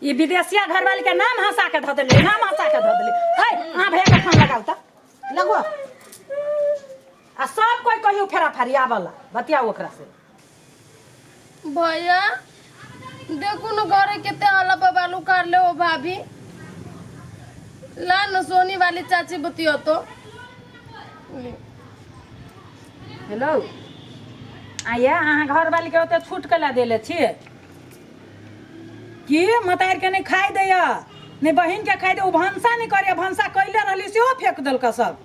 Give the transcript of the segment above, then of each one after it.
ई विदेशिया घरवाली के नाम हंसा के धऽ देली, नाम हंसा के धऽ देली। है, अहाँ भैया के फोन लगाउ त लगो आ सब कोई कहियो फेरा फारी आबला बतियाउ ओकरा से। भैया देखू न घरे केते हल्ला बबालू कर ले हो भाभी। ला न सोनी वाली चाची बतियो तो। ले। हेलो आया, अहाँ घरवाली के ओते छूट के ला देले छियै कि मतारि के नहीं खाइ दैया, नहीं बहिन के खाइ दे, ओ भनसा नहीं करैया, भनसा कैले रहली सेहो फेंक देलक सब।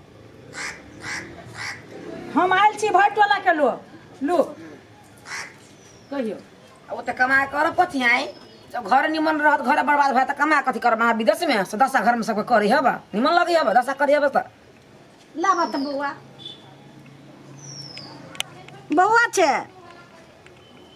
हम आयल छी भरि टोला के लोग लू कहियो। ओते कमा करब कथी आइ? जब घर निमन रहत, घर बर्बाद भए तऽ कमा कथी करब अहाँ विदेश में? से दशा घर में सबके करी हब, निमन लगी हब, दशा करी हब तऽ। लाबऽ तऽ बौआ, बौआ छै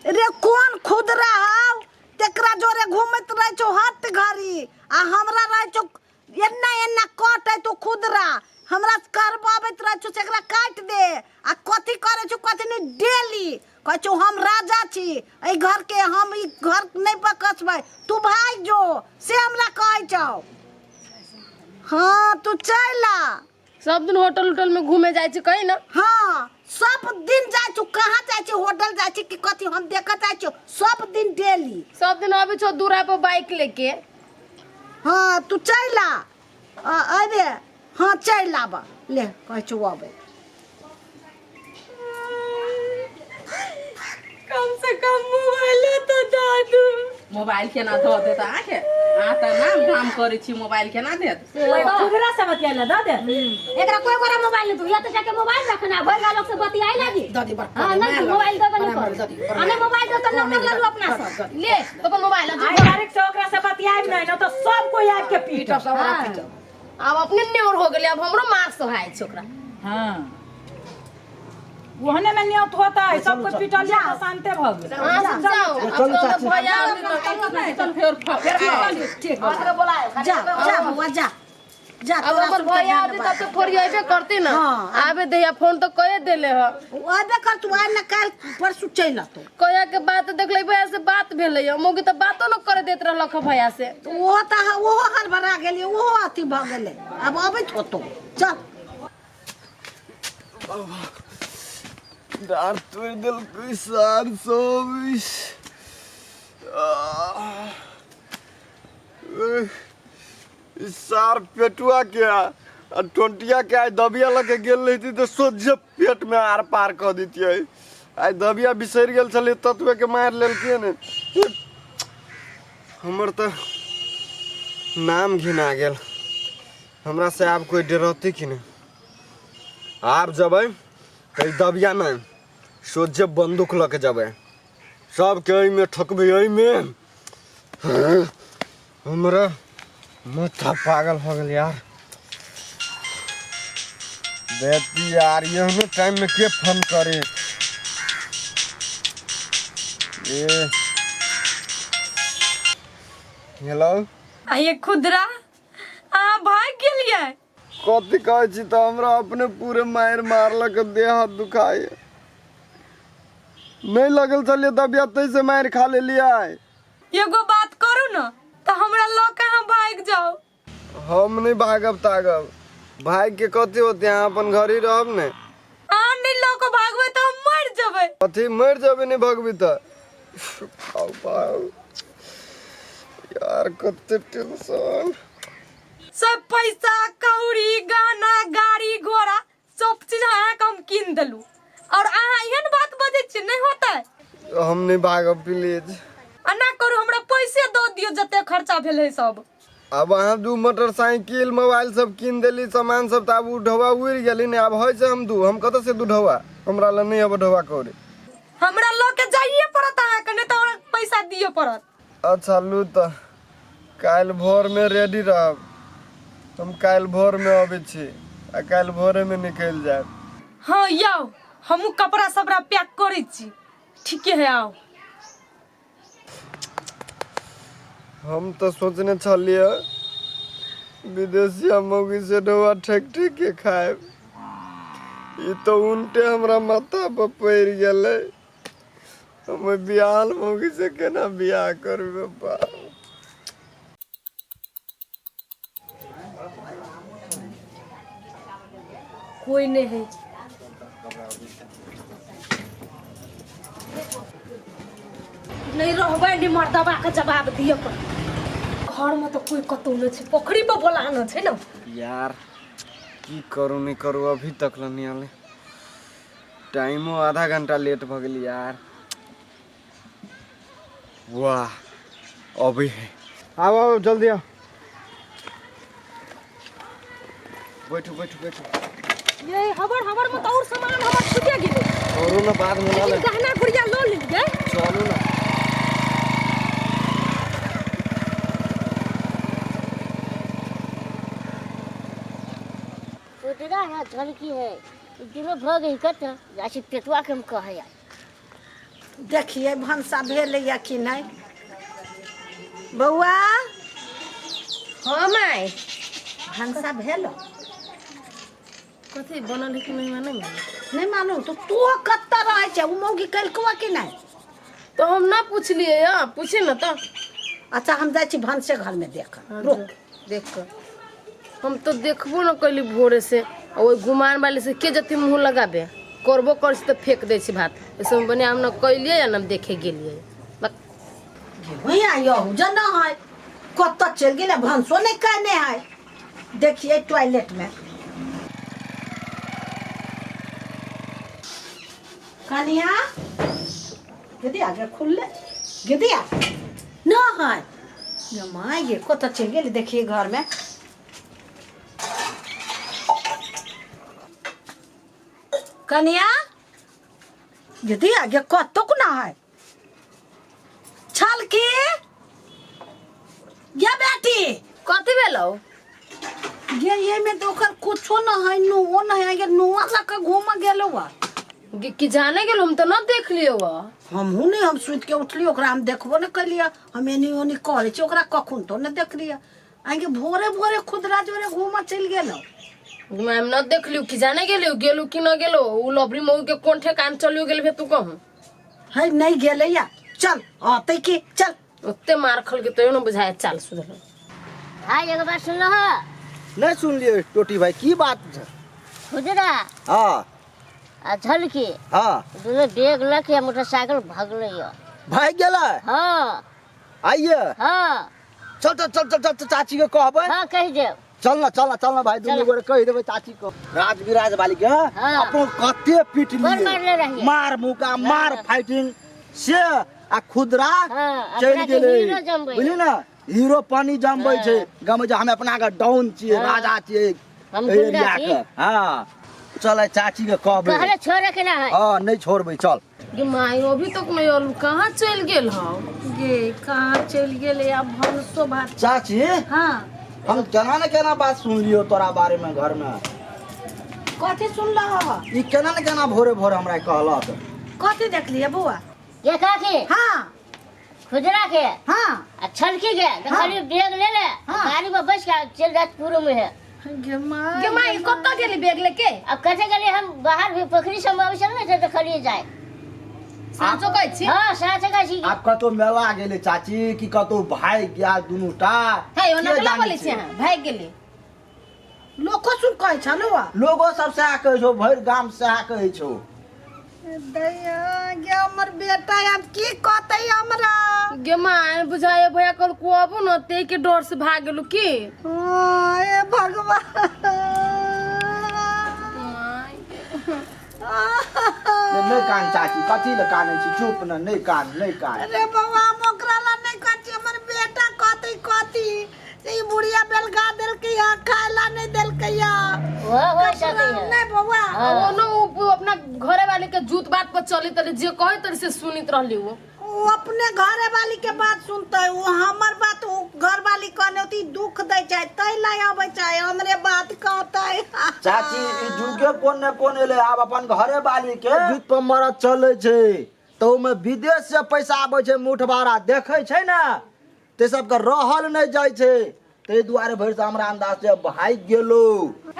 रे, कोन खुदरा हौ तेकरा जोरे घूमैत रहै छौ हर घड़ी, आ हमरा रहै छौ एन्ना एन्ना कटै तू खुदरा, हमरा करबाबैत रहै छौ से एकरा काटि दे, आ कथी करै छौ कथी नहि। डेली कहै छौ हम राजा छी एहि घरके, हम ई घर नहि बकसबै, तू भागि जो, से हमरा कहै छौ। हाँ तू चलि आ। सब दिन होटल उटल में घूमे जाइ छी कही ना। हाँ सब दिन जाइ छी, कहाँ जाइ छी, होटल जाइ छी कि कथी, हम देखऽ जाइ छी सब दिन डेली। सब दिन अबै छौ दूरा पर बाइक लेके। हाँ तू चलि आ, अबे, हाँ चलि आब, ले कहै छौ अबै। कम से कम मोबाइल तो दऽ दू। मोबाइल केना दऽ देत अहाँके? अहाँ तऽ नाम धाम करै छी, मोबाइल केना देत? ओहि खुदरा से बतियाला दऽ दे। एकरा कोई गोरा मोबाइल नहीं दू, या तो जाके मोबाइल रखना भर गालों से बतियाई लागी। दऽ दी बड़। हाँ नहीं मोबाइल दे बनी कर, आ नहीं मोबाइल दे तो नंबर ले लू अपना से। ले तो अपन मोबाइल आइ तारीख से ओकरा से बतियाब नहीं न तऽ सब कोई आबि के पीटब। पीटब सब ओकरा पीटब। अब अपने नेवर हो गेलै, अब हमरो मार सोहाय छै ओकरा। हाँ ओहने में न्योत होता है, सब कुछ पीटल जा तऽ शांते भऽ गेल। अहाँ सब जाओ, अब तो भैया चल फेर ठीक। जा जा बौआ जा जा। अब हमर भैया आते तब तो फोरिएबे करते ना। हाँ। आबे दैया फोन तो कहे देले ह। अबे कर तू, आइ ना काल्हि परसू चलि अतौ। कहिया के बात देख ले, भैया से बात भेलै ह, मौगी तऽ बातो न करे देत रहलक ह भैया से। तऽ ओहो तऽ ओहो हड़बड़ा गेलै, ओहो अथी भऽ गेलै, आब अबैत होतौ। चल। डाँर तोड़ि देलकै सार सब। ई सार पेटुआ के आ टोंटिया के आइ दबिया लऽ के गेल रहिती तऽ सोझे पेट में आर पार कऽ दितियै। आइ दबिया बिसरि गेल छलै, ततबे के मारि लेलकै ने, हमर तऽ नाम घिना गेल। हमरा से आब कोई डरतै कि नहि? आब जबै तऽ ई दबिया नहि, सोझे बंदूक लऽ के जबै, सबके एहिमे ठकबै एहिमे। हाँ, हमरा माथा पागल हो गेल यार। बेटी यार, एहनो टाइम में के फोन करे? ए हेलो। आ ये खुदरा अहाँ भागि गेलियै? कथी कहै छी तऽ हमरा अपने पूरे मारि मारलक, देह हाथ दुखाय नहीं लगल छलियै दबिया, तैसे मारि खा लेलियै। एगो बात करू न तऽ हमरा लऽ के अहाँ भागि जाउ। हम नहीं भागब तागब, भाग के कथी होते? अहाँ अपन घर ही रहब ने। अहाँ नहीं लऽ के भागबै तऽ हम मरि जेबै। कथी मरि जेबै? नहीं भगबी तऽ आउ पाउ यार, कते टेंशन। सब पैसा कौड़ी गहना गाड़ी घोड़ा सब चीज अहाँके हम कीन देलू और अहाँ एहन बात बजै छियै, नहीं होतै। हम नहीं भागब प्लीज। एना करू, हमरा पैसे दऽ दियौ जते खर्चा भेलै सब। अब अहाँ दू मोटरसाइकिल मोबाइल सब कीन देली, सामान सब, तऽ आब उ ढौआ उड़ि गेली ने। आब होइ से हम दू, हम कतऽ से दू ढौआ? हमरा लग नहीं अब ढौआ कौड़ी। हमरा लऽ के जाइए पड़त अहाँके, नहीं तऽ हमरा पैसा दिअ पड़त। अच्छा लू तऽ काल्हि भोर में रेडी रहब, हम काल्हि भोर में अबै छी आ काल्हि भोरे में निकलि जायब। हाँ आउ, हमहूँ कपड़ा सबरा पैक करै छी। ठीके है, आउ। हम तऽ सोचने छलियै विदेशिया मौगी से ढौआ ठेक ठेक के खायब, ई तऽ उल्टे हमरा माथा पर पड़ि गेलै। हम बियाहल मौगी से केना बियाह करबै बाप? कोई नहीं है। नहीं रहबै नि मर्दबा के जवाब दिए पर। घर में तो कोई कतौ नहीं छै, पोखरी पर बोलाना छै ना। यार की करू नहीं करू अभी तक ल नहीं आले, टाइमो आधा घंटा लेट भ गेल यार। वाह अभी है, आओ आओ जल्दी आओ, बैठो बैठो बैठो। ये हबर हबर में तो और सामान हमर छूटे गेलै। औरो ना बाद में ला ले, गहना गुड़िया लो लेलियै। चलू ना। खुदरा है झलकी है दोनों भग गई कत जाछि पेटवा के हम कहे यार। देखिए भनसा भेलै या कि नहीं। बउआ। हाँ माय भनसा भेल? कथी बनल है कि नहीं मालूम। नहीं मालूम तो तू कत्ता रहै छै, उ मौगी कलकवा कि नहीं? तो हम ना पूछलिए या पूछे ना तो। अच्छा हम जाइ छी भनसे घर में देख। रुक देख कर हम तो देखबो न कैली भोरे से, और गुमान वाले से के जति मुँह लगाबे करबो कर से तो फेंक दे छी भात। ऐसे बने हम न कैलिए या न देखे गेलिए। भैया यहू जना है कत्ता चल गेलै, भनसो नहीं कहने है। देखिए टॉयलेट में कनिया दीदी आगे खुलले गिदिया न है माय गे कत्ता चल गेलै। देखिए घर में कनिया दीदी आगे कत्तो ना है। छल की ये बेटी कथी भेलौ? ये में तो ओकर कुछो न है, नुओ न है, नुआ लग के घूम गेलो बा। कि जाने गेलो हम तो न देख लियो बा। हमहू नहीं, हम सुति के उठली ओकरा हम देखबो न कलिया, हम एनी ओनी करे छी ओकरा कखन तो न देखलिया। आगे भोरे भोरे खुदरा जोरे घूम चल गेलो। हम न देखलियो कि जाने गेलो गेलो कि न गेलो। उ लबरी मऊ के कोन ठेकान चलियो गेल भे तू कहूं है नहीं गेले या। चल आते की चल ओते मार खल के तयो न बुझाए चाल सुधर। भाई एगो बात सुन लह। नहीं सुन लिए टोटी भाई की बात छै? खुदरा हां आ झलकी हां दोनों बैग लके आ मोटरसाइकिल भागलै यो। भाग गेलै? हां आइए। हां चल चल चल चल चल चाची के कहबै। हां कहि देब। चल ना चल ना चल ना भाई दुनू गोरे कहि देबै चाची को। राज विराज वाली के अपन कते पीट लिए, मार मुका मार फाइटिंग से आ खुदरा चलि गेलै। बुझली ना हीरो पानी जमबै छै गमै छै। हम अपना के डाउन छियै, राजा छियै हम गुंडा छी। हां चल चाची के कहबै। कहले छोड़े के ना है। हां नहीं छोड़बै चल। गे माय अभी तक नहीं आलू कहां चल गेल हौ? गे कहां चल गेलै अब भनसो भात। चाची हां हम केना न केना बात सुन लियो तोरा बारे में घर में। कथी सुनलह? ई केना न केना भोरे भोरे हमरा कहलक। कथी देखलिए बउआ? ये काकी हां खुदरा के हां आ छलकी के खाली बैग ले ले गाड़ी में बैठ के चल जात पूरे में है। गे माय गे माय कत्ता गेली बैग लेके? अब कथे गेली हम बाहर भी पोखरी सब आबै छल ने त खाली जाय। साँचो कहै छी? हां साँचो कहै छी। आप कतो मेला गेले चाची कि कतो भाग गया दुनू टा? हे ओना केना बोलै छी अहाँ भाग गेली? लोको सुन कहै छलो लोगो सब सएह कहै छौ, भरि गाम सएह कहै छौ। दैया गे हमर बेटा अब की कहतै हमरा? गे माय बुझाए भैया कल कुआबो न ते के डर से भाग गेलु की। हां ए भगवान नहीं कान चाची कथी ले कानै छी? चुप न नहीं कान नहीं कान। अरे बउआ हम ओकरा ला नहीं कहै छी, हमर बेटा कहतै कथी ई बुढ़िया बेलगा देलकै या खाय ला नहीं देलकै या। वो हो सकै है नहीं बउआ। ओ न उ अपना घरे वाले के जूत बात पर चली तले जे कहै तले से सुनित रहली। वो अपने घरे वाली के बात सुनते, वो हमर बात वो घर वाली कहने होती दुख दै छै तै ला आबै छै हमरे बात कहतै। चाची ई जुगे कोन ने कोन एलै आब अपन घरे वाली के जूत पर मरद चलै छै त ओमे विदेश से पैसा आबै छै मुठ भाड़ा देखै छै ने ते सबके रहल नहीं जाइ छै तै दुआरे भरि से हमरा अंदाज से भागि गेलो।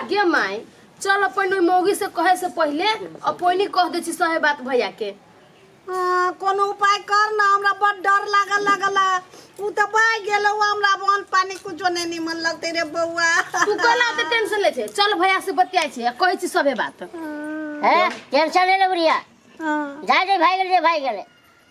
गे माय चल अपन ओइ मौगी से कहे से पहिले अपनी कह दै छी सहे बात भैया के। हाँ, कोनो उपाय कर ना, हमरा बड़ डर लागल लागल। उ त भागि गेल, हमरा वन पानी कुछो नहीं निमन लगते रे बौआ। तू कोना ओते टेंशन ले छै, चल भैया से बतियाइ छै आ कहै छी सबे बात। हैं टेंशन ले ले बुढ़िया। हाँ। जा जे भाई गेले, भाई गेले।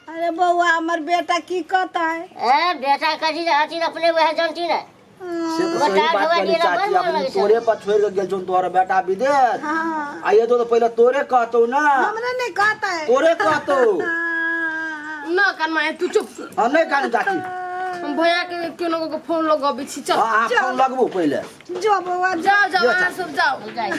अरे बौआ हमर बेटा की कहता है? ए बेटा कथी अथी अपने वह जानती ना। से तो सही बता बात खबर कहली दिए ना, चाची, बड़ मन अपनी लगै छै। तोरे पर छोड़ के गेल छौ तोहर बेटा विदेश। हाँ। आ ये तो पहिले तोरे कहतौ ना। हमरा नहीं कहता है। तोरे कहतौ। न कानमा तू चुप। हाँ नहीं कानू चाची। हम भैया के केनो के फोन लगबै छी, चल। हाँ हाँ फोन लगबू पहिले। जो बौआ जाओ जाओ यो अहाँ सब जाओ। जाय।